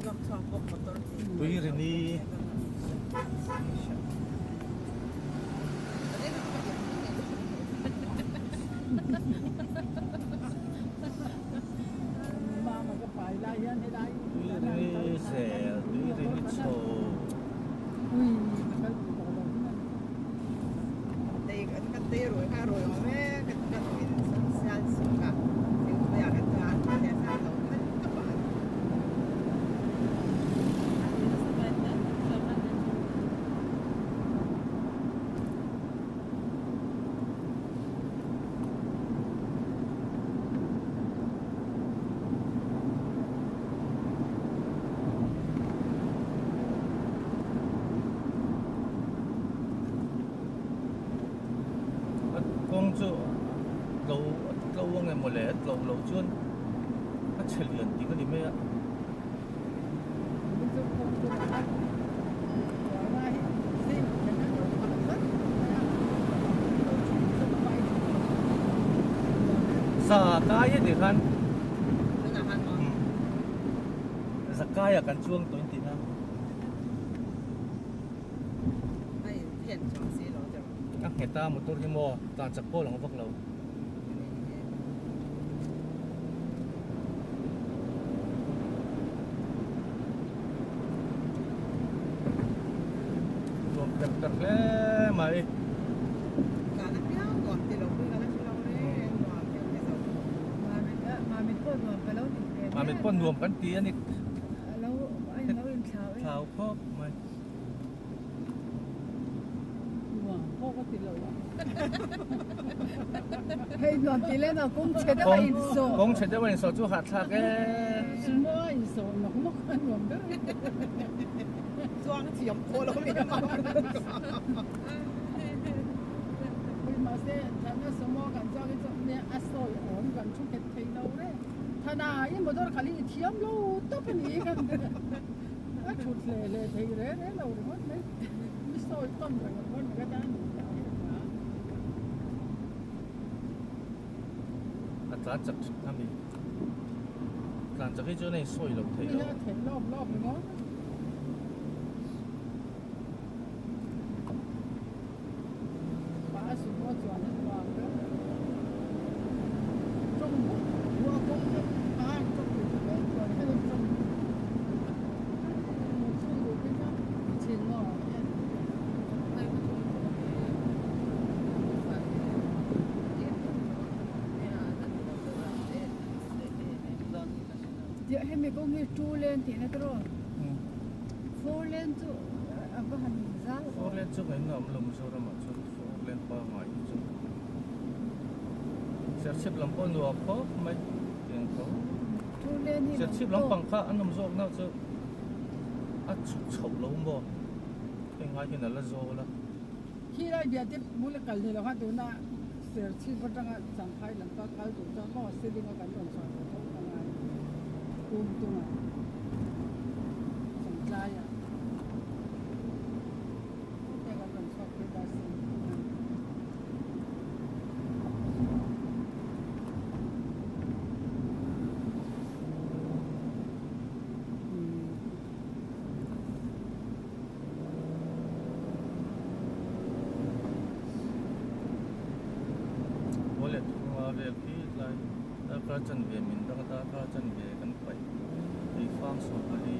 Tuirini. Tuirini zel, tuirini chho. Kawng chu tlo tlo ang emaw le tlo lo chuan a chhe lian tih ka ni mai a. Za kai a tih khan za kai ah kan chuang tawh in tih na. A nghet a motor hi maw tlan chak pawh lang vak lo. Nuam per per hle mai. Mamit pawh nuam kan ti a ni. Thlau khawp mai. Nuam pawh ka ti lo a. Hei nuam ti lem a kawng chhe deuh a insawh. Kawng chhe deuh a insawh chu hahthlak e. Sumo a insawh nawk nawk a nuam ber. Chuang thiam pawh lo lem a. Hei mahse thana sumo kan chuang hi chu nia a sawi awm kan thu nghet thei lo reng. Thana i motor khalh hi i thiam lo tawp a ni kan. A thut hle hle thei re re lo ringawt mai. Mi sawi tawn reng ringawt mai ka tan a nih hi ka hria. A tlan chak a mi. Tlan chak hi chuan a insawi lo thei lo. Mi hi a theih lawp lawp ringawt. Pa sumo chuan a nuam ber. Tawng bawk bawk a kawng chu a han tawng duh chu hle chuan hian an tawng chhung duh phei chuan thin maw Diah hemi kawng hi two lane tihna te rawh four lane chu a va han zau Four lane chu ngaihna awm lo Mizoram ah chuan four lane pangngai hi chu Serchhip lam pawh nuam khawp mai tiang tho Serchhip lampang kha an awm zawk na chu a chhuk chho lo maw heng ngai hian a la zawl a. Khi lai biah te bula kal ni lo khan tuna Serchhip atanga Champhai lam kha kal tur chuan maw ceiling a kan rawn chhuah ve tho a ngai kum tunga Chamtlai ah te kan rawn chhuak phei ta si. Awle thunga vel khi tlai darkar chanve min dang a darkar chanve kan paih keifang sawmpali.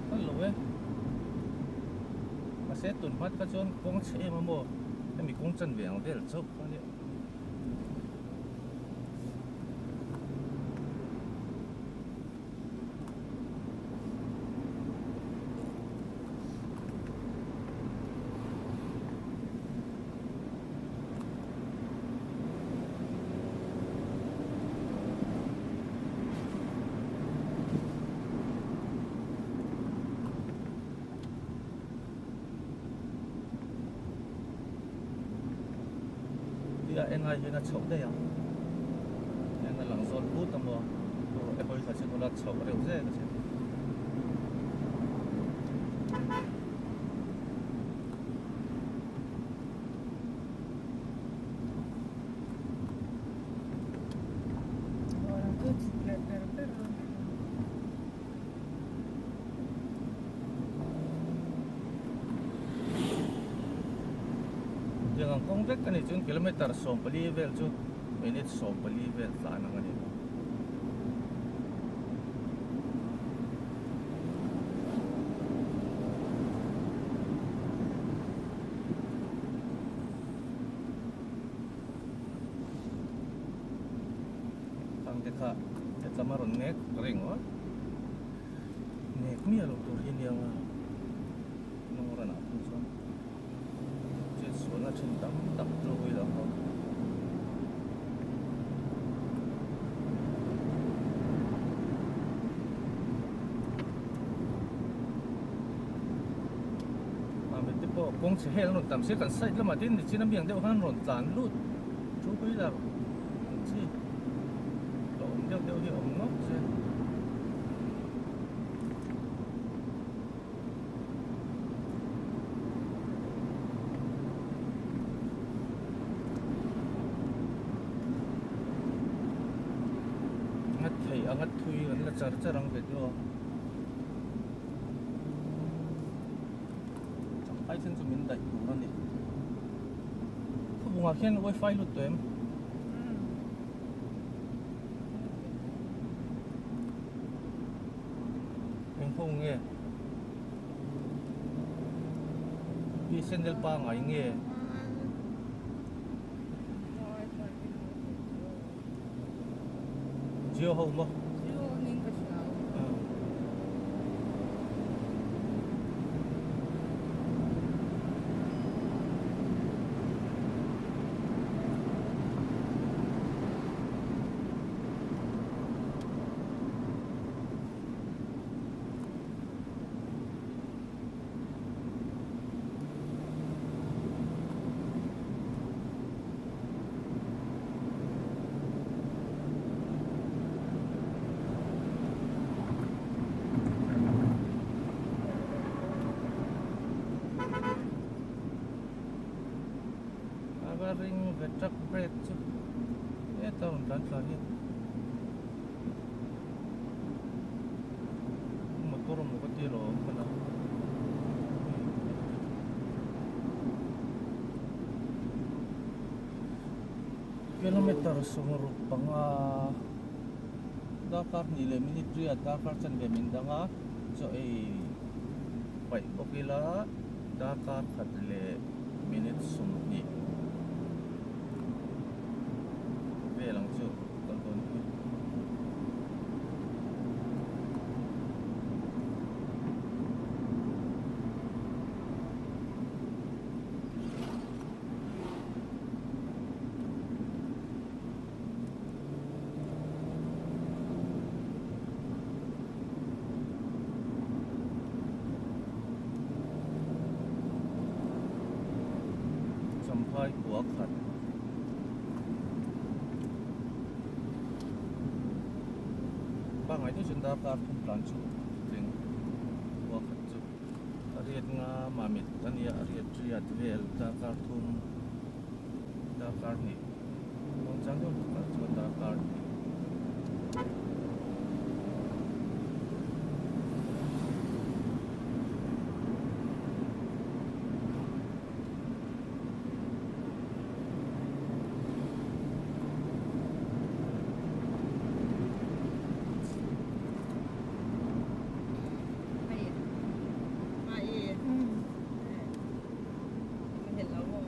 Kal lo e. Mahse tun hmat kha chuan kawng chhe em a maw hemi kawng chanve ang vel chauh kha nia. Tia engai hian a chhoh daih ang en a lang zawn put a maw e hawi kha chu nula chhoh reuh zek a che. Kawng vek a nih chuan kilometre 14 vel chu minute 14 vel tlan ang a ni. Khang te kha hetlama rawn nek ringawt nek miah loh tur hi nia nga hnung ranah phun chuan chetsualna thin tam tak two wheeler ho te pawh kawng chhe hel an rawn tam sia kan side lamah te nichin a miang deuh khan rawn tlan lut two wheeler ang chi a awm deuh deuh hi a awm nawk zel. Ngat thei a ngat thui an la char char ang ve tawh a. Champhai then chu min daih tur a ni. Khawbungah khian wifi lut tawh em? Eng ho nge? Pi sandal pangai nge? Jio ho maw? Jio ning ka hria. A va ring ve truck brake chu heta rawn tlan thla hi motor emaw ka ti alawm hman a. Kilometer 65 darkar hnih leh minute riat darkar chanve min dang a chaw ei paih bawk ila darkar khat leh minute 20 vel ang chu kal dawn hi. Champhai khua khat pangai deuh chuan darkar thum tlan chu tling khua khat chu a riat nga mamit a nia a riat riat vel darkar thum darkar hnih muangchang deuh kal chuan darkar hnih. มาอีมันเห็นแล้ววะ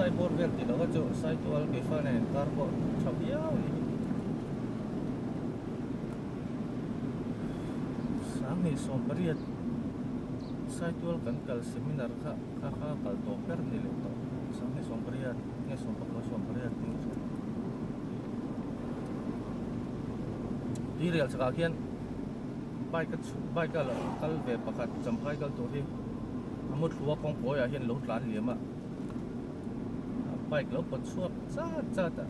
Champhai bawr vel tih loh kha chu Saitual Keifang nen inkar pawh tha viau a ni. 2018 Saitual kan kal seminar kha kha kha kal tawh ber ni leh tawh 2018 nge 19 18 ni ka hria. Tuirial chakah khian bike a chhuk bike a lo kal ve pakhat Champhai kal tur hi a mu thlua kawngkawi ah hian lo tlan liam a bike lo pawt chhuak chat chat a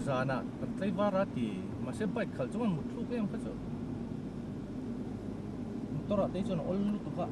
zanah kan tlei var a ti mahse bike khalh chuan mut thluk em kha chu motor ah te hi chuan a awl lutuk a.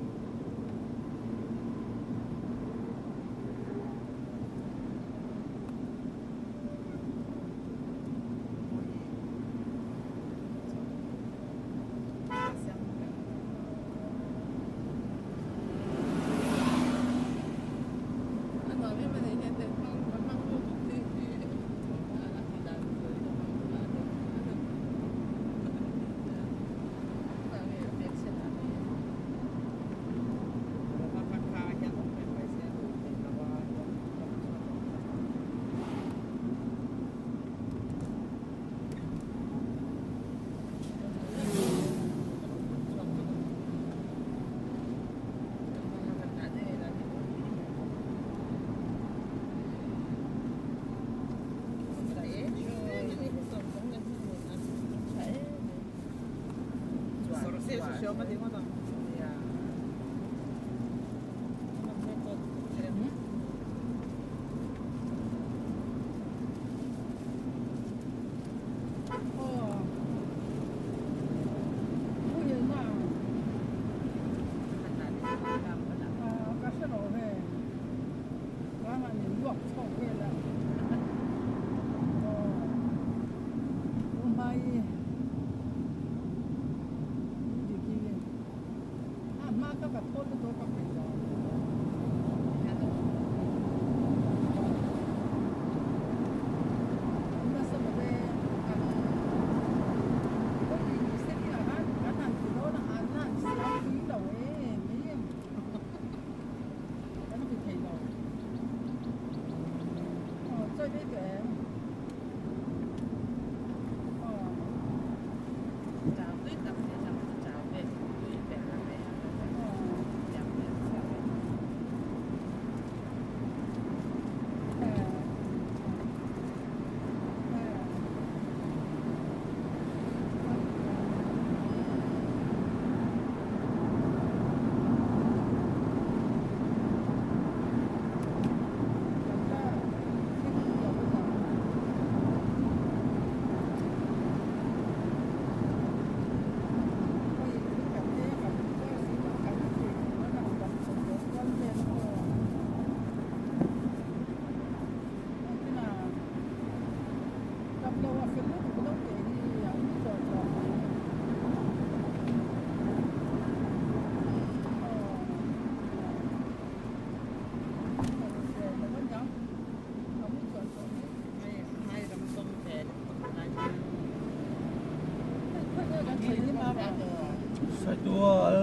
Saitual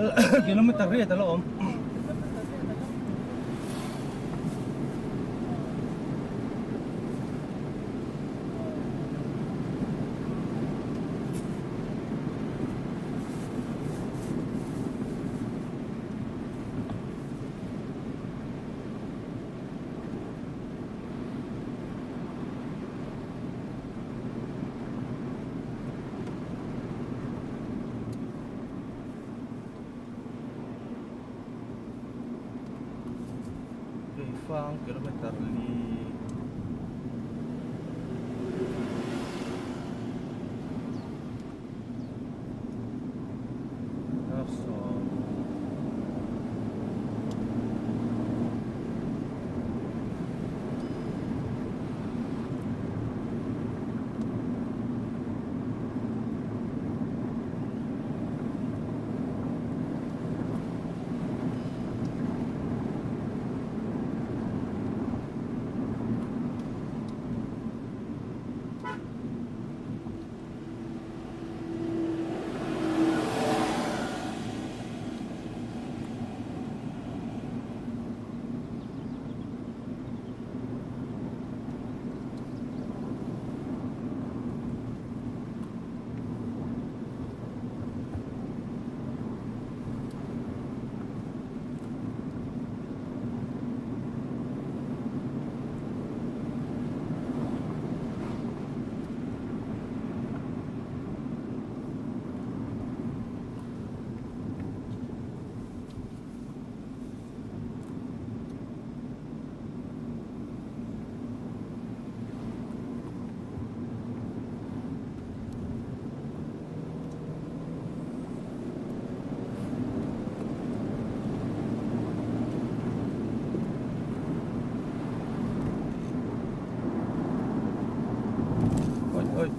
kilometer riat a la awm. Keifang kilometer li dar sawm.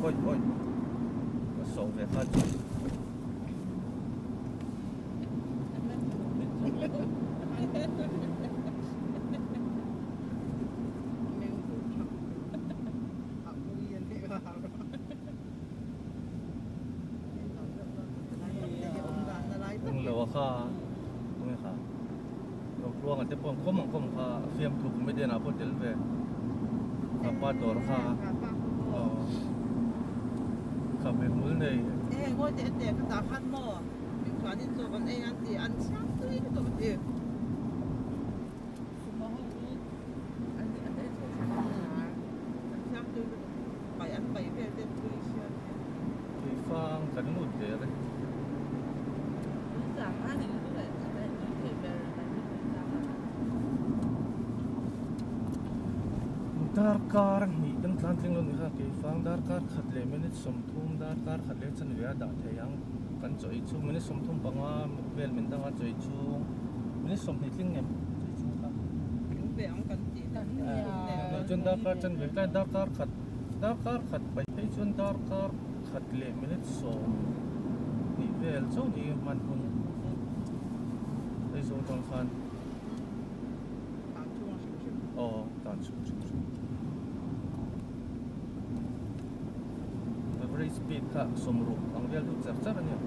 Oi oi ka sawh ve kha chu. Englo a kha tunge kha Rotluanga te pawh an khawm ang khawm kha fiamthu comedian ah pawh tel ve Kapa dawr kha aw khabe hmul nei. E ngawi teh teh ka tah khan maw Mingchuanin chaw kan ei an ti an chhiar tui lutuk a ti. Suma ho chu an an ei chho thin an chhiar tui lutuk pai an pai vel te tui sia. Keifang kan lut der e. Darkar hnih kan tlan tling lo ni kha keifang darkar khat leh minute sawmthum darkar khat leh chanve a dah thei ang kan chaw ei chhung minute 35 vel min dang a chaw ei chhung minute 20 tling em chaw ei chhung kha. Chuan darkar chanve tlai darkar khat darkar khat paih phei chuan darkar khat leh minute 20 vel chauh ni hman hun Aizawl tang khan aw tan chhung hrim hrim average speed kha 60 ang vel deuh char char a nia.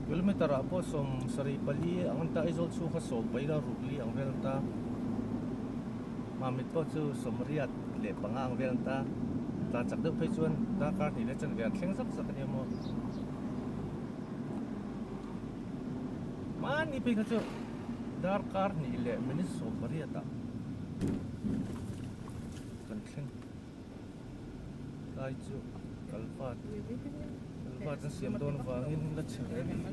Kilometer ah pawh 74 ang an ta Aizawl chhung kha 14 ruk li ang vel an ta Mamit pawh chu 85 ang vel an ta tlan chak deuh phei chuan darkar hnih leh chanve an thleng zak zak a nia maw Mahni phei kha chu darkar hnih leh minute 18 ah kan thleng tlai chu kalvat kalvat an siam dawn vangin la chhe ve a nih hi.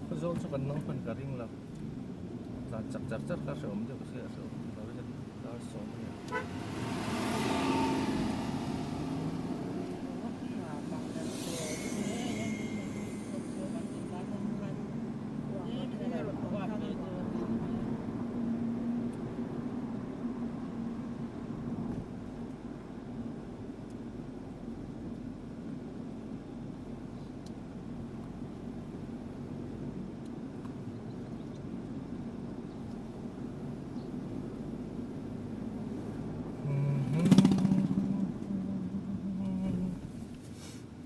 Khawzawl chu kan nang hman ka ring lo tlan chak char char kha hrehawm deuh sia a hrehawm lo hian dar sawm a nia.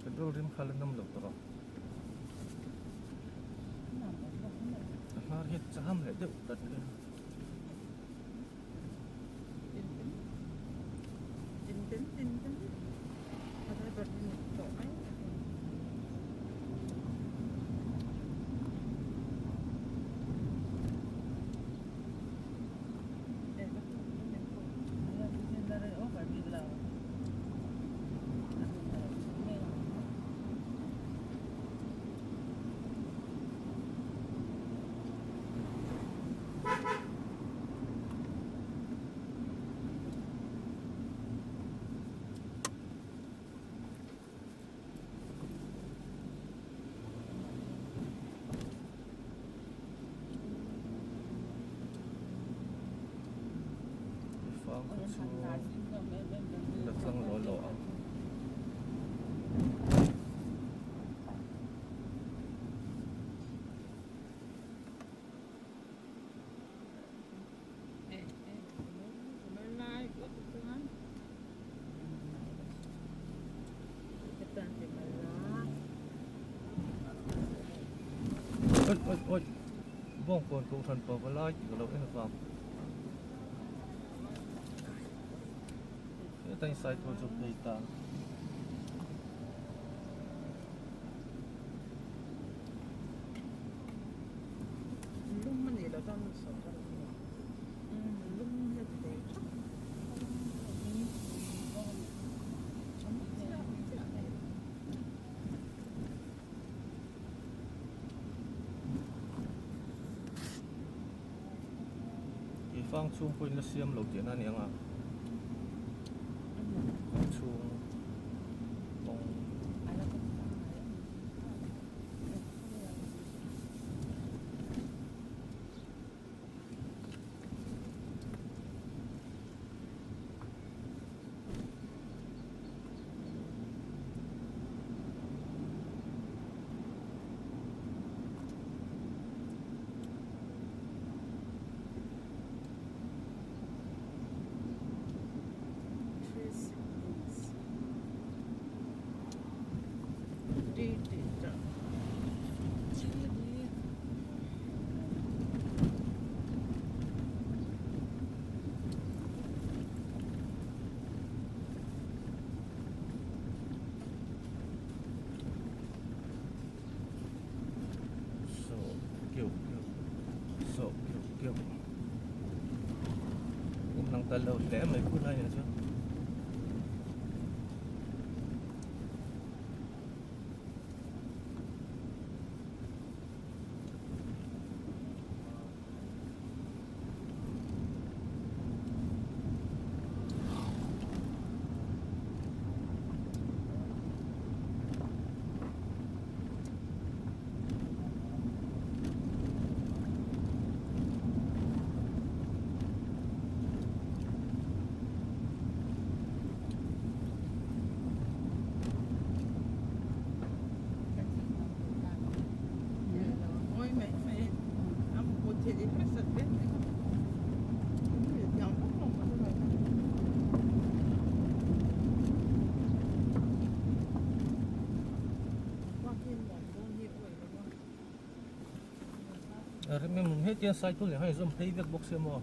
Petrol rim kha la nam lo tawh a a hnar hi chaham leh deuh tlat mai a. Fang kha chu la tlang lo lo ang. Oi oi oi Bawngkawn Kohhran pawh va lai tih ka lo en vang heta in sai tur chu phei ta. Fang chhung pawhin la siam lo tihna a ni ang a, kawng chhung kawng. Sawh keuh keuh sawh keuh keuh in lang ta lo hle mai khu lai ah chuan. Hetiang cycle leh hian zawm phei vek bawk sia maw?